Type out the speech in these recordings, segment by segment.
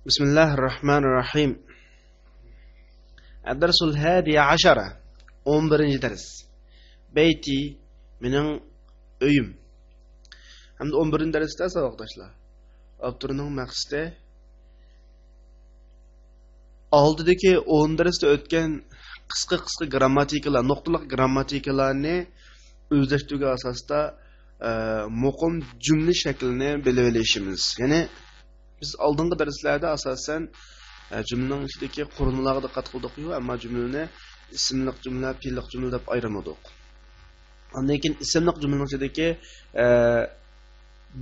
بسم الله الرحمن الرحيم. الدرس الهادي عشر، 11 ders. بيتي mening uyim. Hamda 11 darsda saboqdoshlar, avtorning maqsadi oldidagi 10 darsda o'tgan qisqa-qisqa grammatikalar, nuqtaliq grammatikalarni o'zlashtirgan asosida muqim jumla shaklini bilib olishimiz. Ya'ni biz oldingi darslarda asosan jumlaning ichidagi qurilmalarga diqqat qildik-yu, ammo jumlani ismliq jumla, fe'lliq jumla deb ayirmadik. Ondan keyin ismliq jumlaning ichidagi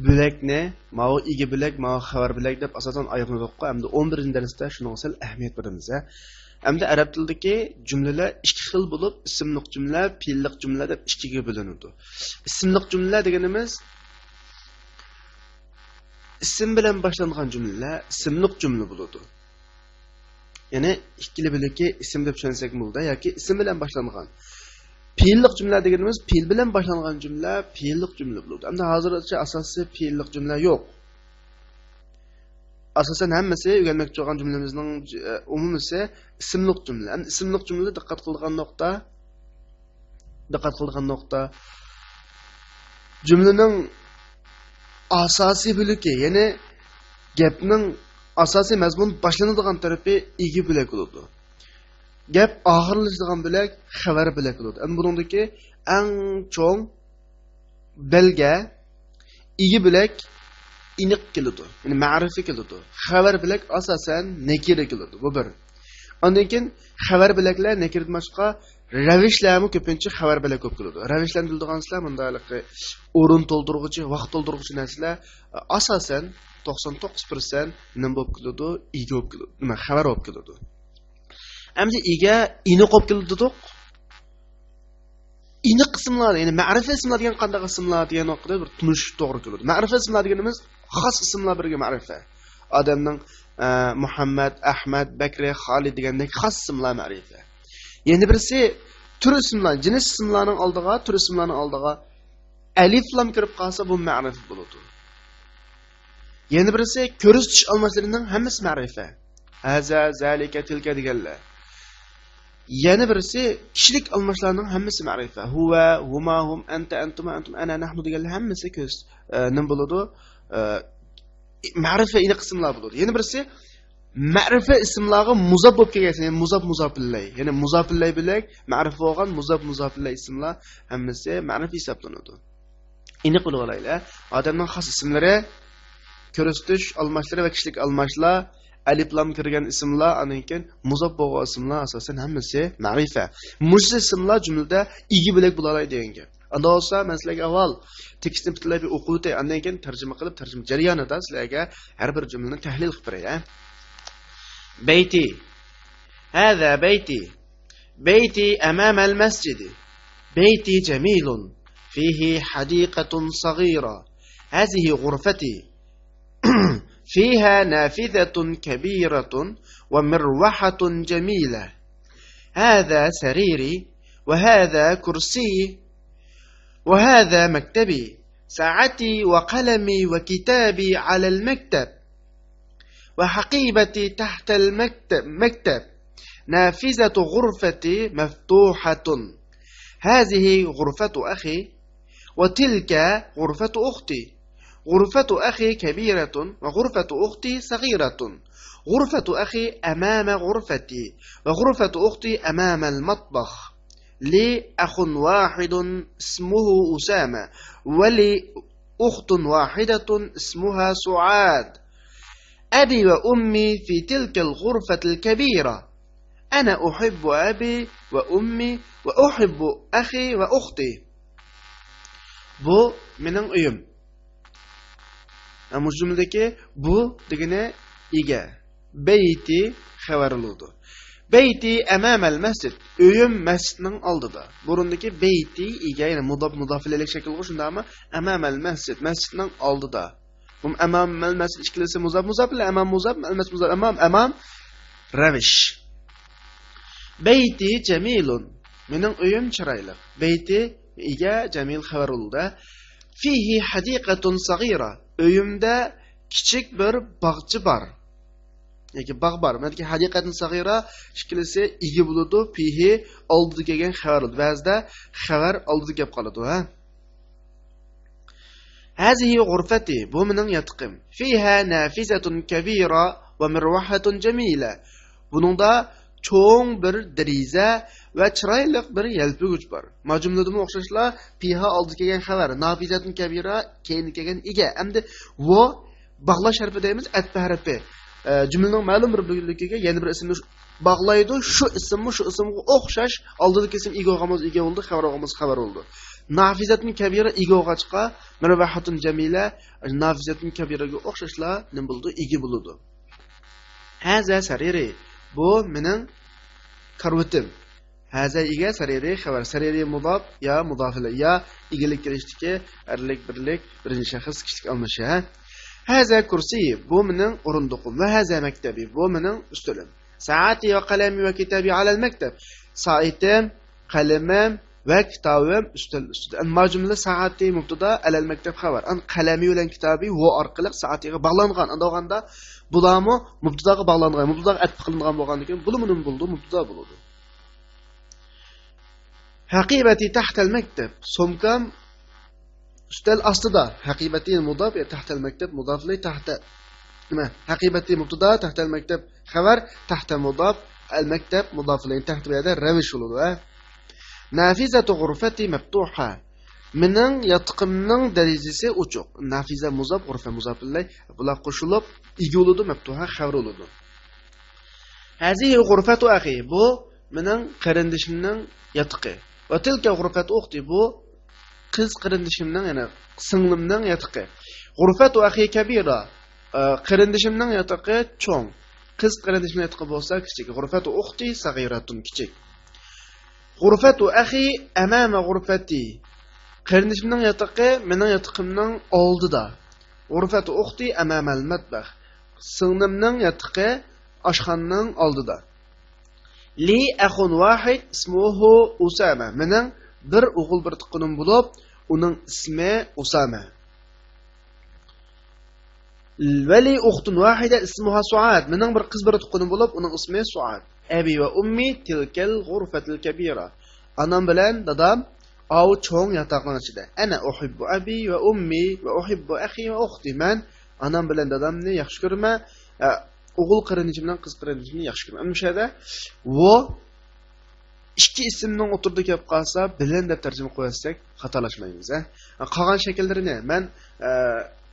bo'lakni, mau ega bo'lak, mau xabar bo'lak deb asosan ayirmadik. Hamda 11 darsda shunga sal ahamiyat beramiz. Hamda arab tilidagi jumlalar ikki xil bo'lib, ismliq jumla, fe'lliq jumla deb ikkiga bo'linadi. Ismliq jumla deganimiz ism bilan boshlangan jumlalar ismliq jumla bo'ladi. Ya'ni ikkili bo'lakka ism deb tushunsak bo'ladi yoki ism bilan boshlangan. Fe'lliq jumla deganimiz fe'l bilan boshlangan jumla fe'lliq jumla bo'ladi. Endi hozircha asosiy fe'lliq jumla yo'q. Asosan hammasi o'rganmoqchi bo'lgan jumlamizning umumisi ismliq jumla. Endi ismliq jumlada diqqat qilgan nuqta jumlaning asosiy bo'lagi, ya'ni gapning asosiy mazmun boshlanadigan tarafi ega bo'lak bo'ladi. Gap oxirlashadigan bo'lak xabar bo'lak bo'ladi. Endi buningdagi eng cho'ng belga ega bo'lak iniq keladi, ya'ni ma'rifa keladi. Xabar bo'lak asosan nakira keladi. Bu bir. Undan keyin xabar bo'laklar nakiradan boshqa ravishlarmi ko'pincha xabar bo'lak ko'p keladi. Ravishlarni biladigan sizlar bundalik o'rin to'ldirg'uchi, vaqt to'ldirg'uchi narsalar asosan 99% nima bo'lib keladi, ega bo'lib keladi, nima xabar bo'lib keladi. Endi ega iniq bo'lib keladi dedik. Iniq ismlar, ya'ni ma'rifa ismlar degan qanday ismlar degan haqida bir tunish to'g'ri keladi. Ma'rifa ismlar deganimiz xos ismlar birga ma'rifa. Odamning Muhammad, Ahmad, Bakri, Xolid degandek xos ismlar ma'rifa. Yana birisi tur ismlar, jins ismlarning oldiga, tur ismlarning oldiga alif lam kirib qolsa bu ma'rifa bo'ladi. Yana birisi ko'rsatish almashlarining hammasi ma'rifa. Haza, zalika, tilka deganlar. Yana birisi kishilik almashlarning hammasi ma'rifa. Huwa, huma, hum, anta, antuma, antum, ana, nahnu deganlar hammasi ko'z nima bo'ladi? Ma'rifa iliq ismlar bo'ladi. Yana birisi ma'rifa ismlarga muzob bo'lib kelgan, ya'ni muzob muzofillay, ya'ni muzofillay bilak ma'rifa bo'lgan muzob muzofillay ismlar hammasi ma'rifa hisoblanadi. Aniq bilib olaylik. Odamning xos ismlari, ko'rsatish almashlari va kishilik almashlar, alif lam kirgan ismlar, andan keyin muzob bo'lgan ismlar asosan hammasi ma'rifa. Mushz ismlar jumlada ega bilak bo'la oladi degan gap. Unda olsa men sizlarga avval tekstni butunlay bir o'qib o'tay, andan keyin tarjima qilib, tarjima jarayonida sizlarga har bir jumlani tahlil qilib beray. بيتي، هذا بيتي، بيتي أمام المسجد، بيتي جميل، فيه حديقة صغيرة، هذه غرفتي، فيها نافذة كبيرة ومروحة جميلة، هذا سريري وهذا كرسي وهذا مكتبي، ساعتي وقلمي وكتابي على المكتب، وحقيبتي تحت المكتب، نافذة غرفتي مفتوحة، هذه غرفة أخي وتلك غرفة أختي، غرفة أخي كبيرة وغرفة أختي صغيرة، غرفة أخي أمام غرفتي وغرفة أختي أمام المطبخ، لي أخ واحد اسمه أسامة ولي أخت واحدة اسمها سعاد، أبي وأمي في تلك الغرفة الكبيرة، أنا أحب أبي وأمي وأحب أخي وأختي. Bu mening uyim. Bu jumladagi bu degani ega. Beyti xabar bo'ldi. Beyti amamal masjid. Uyim masjidning oldida. Burundagi beyti ega, ya'ni mudof mudofilalik shakli shundami? Amamal masjid, masjidning oldida. Bu amamal masjid ikkilisi muzof muzof bilan amam muzof, al masjid muzof amam amam ravish. Beyti jamilun. Mening uyim chiroyli. Beyti ega jamil xabar bo'ldi. Fihi hadiqatun sagira. Uyimda kichik bir bog'cha bor. Yoki bog' bor. Mana hadiqatun sagira ikkilisi ega bo'ladi, fihi oldida kelgan xabar bo'ladi. Ba'zida xabar oldida kelib qoladi, ha. هذه غرفتي bu mening yatqim. Fiha nafizatun kabira va mirvahatun jamila. Buningda cho'ng bir deriza va chiroyli bir yalpiguch bor. Ma jumladami o'xshashla fiha oldida kelgan xabar, nafizatun kabira keyin kelgan ega. Endi va bog'lash harfi deymiz, atfa harfi. Jumlaning ma'lum bir bo'lligiga yana bir ismni bog'laydi. Shu ismmi shu ismga o'xshash oldidagi ism ega bo'lgan ega bo'ldi, xabar bo'lgan xabar bo'ldi. Nafizatun kabira ega bo'lg'achqa mirvahatun jamila nafizatun kabiraga o'xshashla nima bo'ldi? Ega bo'ladi. Haza sariri bu mening karvatim. Haza ega sariri xabar, sariri mudof ya mudof ya egalik kelishdiki erlik birlik birinchi shaxs kishilik almashi. Haza kursi bu mening o'rindiqim va haza maktabi bu mening ustulim. Saati va qalami va kitabi alal maktab. Soatim, qalamim va kitobim ustul ustida. Ma jumla saati mubtada alal maktab xabar. An qalami bilan kitabi va orqali soatiga bog'langan. Andog'anda bularmi mubtadaga bog'langan, mubtadaga atf qilingan bo'lgandan keyin bu nima bo'ldi? Mubtada bo'ladi. Haqibati tahtal maktab. Sumkam ustal ostida. Haqibati mudof tahtal maktab mudof li tahta nima? Haqibati mubtada tahtal maktab xabar tahta mudof al maktab mudof li tahta bu yerda ravish bo'ladi. Nafizatu g'urfati maftuha. Mening yatqimning darajasi ochiq. Nafiza muzof, g'urfa muzof ilayh. Bular qo'shilib ega bo'ladi, maftuha xabar bo'ladi. Hazihi g'urfatu akhi. Bu mening qarindishimning yatqi. Va tilka g'urfatu ukhti. Bu qiz qarindishimning, ya'ni singlimning yatqi. G'urfatu akhi kabira. Qarindishimning yatqi cho'ng. Qiz qarindishimning yatqi bo'lsa kichik. G'urfatu ukhti sag'iratun kichik. G'urfatu akhi amama g'urfati. Qarindishimning yataqi mening yataqimning oldida. G'urfatu ukhti amamal matbax. Singlimning yataqi oshxonaning oldida. Li akhun wahid ismuhu Usama. Mening bir o'g'il bir tuqqanim bo'lib, uning ismi Usama. Va li ukhtun wahida ismuha Suad. Mening bir qiz bir tuqqanim bo'lib, uning ismi Suad. Abi va ummi tilkal g'urfatil kabira. Anam bilan dadam av cho'ng yotoqning ichida. Ana uhibbu abi va ummi va uhibbu akhi va ukhti. Men anam bilan dadamni yaxshi ko'raman, o'g'il qarindichim bilan qiz qarindichimni yaxshi ko'raman. Ana shu yerda va ikki ismning o'tirda kelib qolsa, bilan deb tarjima qo'ysak, xatolashmaymiz. Qolgan shakllarini men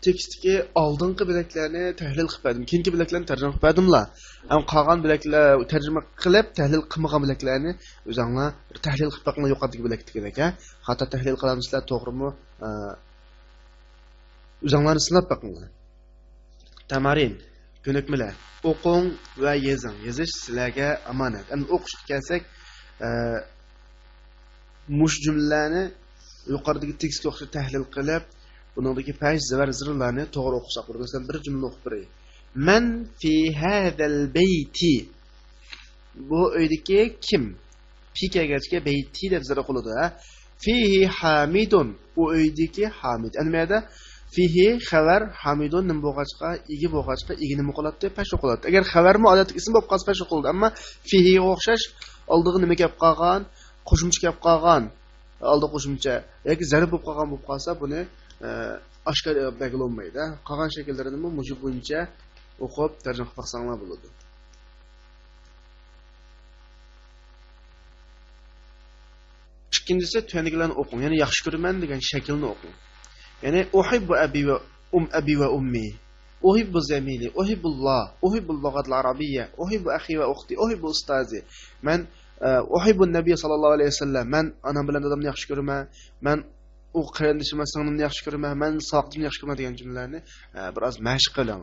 tekstdagi oldingi bilaklarni tahlil qilib berdim, keyingi bilaklarni tarjima qilib berdimla. Am qolgan bilaklar tarjima qilib tahlil qilmagan bilaklarni o'zinglar bir tahlil qilib boqinglar yuqoridagi bilakdagidek, ha. Xato tahlil qilamizlar, to'g'rimi? O'zinglarni sinab boqinglar. Tamarin, ko'nikmalar. O'qing va yozing. Yozish sizlarga omonat. Endi o'qishga kelsak, mush jumlalarni yuqoridagi tekstga o'xshab tahlil qilib, buningdagi paysh zavar zirlarni to'g'ri o'qisak bo'ladi. Masalan, bir jumla o'qib beray. Man fi hadal bayti. Bu uydagi kim? Fi kelgachga bayti deb zira qiladi, ha. Fihi hamidun. U uydagi Hamid. Endi bu yerda fihi xabar hamidun nim bo'lg'achqa, ega bo'lg'achqa, ega nima qiladi? Pash o'qiladi. Agar xabarmi odatdagi ism bo'lib qolsa pash o'qiladi, ammo fihiga o'xshash oldiga nima kelib qolgan, qo'shimcha kelib qolgan, oldi qo'shimcha yoki zarb bo'lib qolgan bo'lib qolsa, buni oshkor belgilanmaydi. Qolgan shakllarini mujib bo'yicha o'qib tarjima qilib baqsanglar bo'ladi. Ikkinchisi tuvandigilarni o'qing, ya'ni yaxshi ko'raman degan shaklni o'qing. Ya'ni uhibbu abi va abi va ummi, uhibbu zamili, uhibbulloh, uhibbu lug'atul arabiyya, uhibbu akhi va ukhti, uhibbu ustazi. Men uhibbu nabiy sallallohu alayhi vasallam. Men onam bilan dadamni yaxshi ko'raman. Men u qarindishim va singlimni yaxshi ko'raman, men soqimni yaxshi ko'raman degan jumlalarni biroz mashq qiling.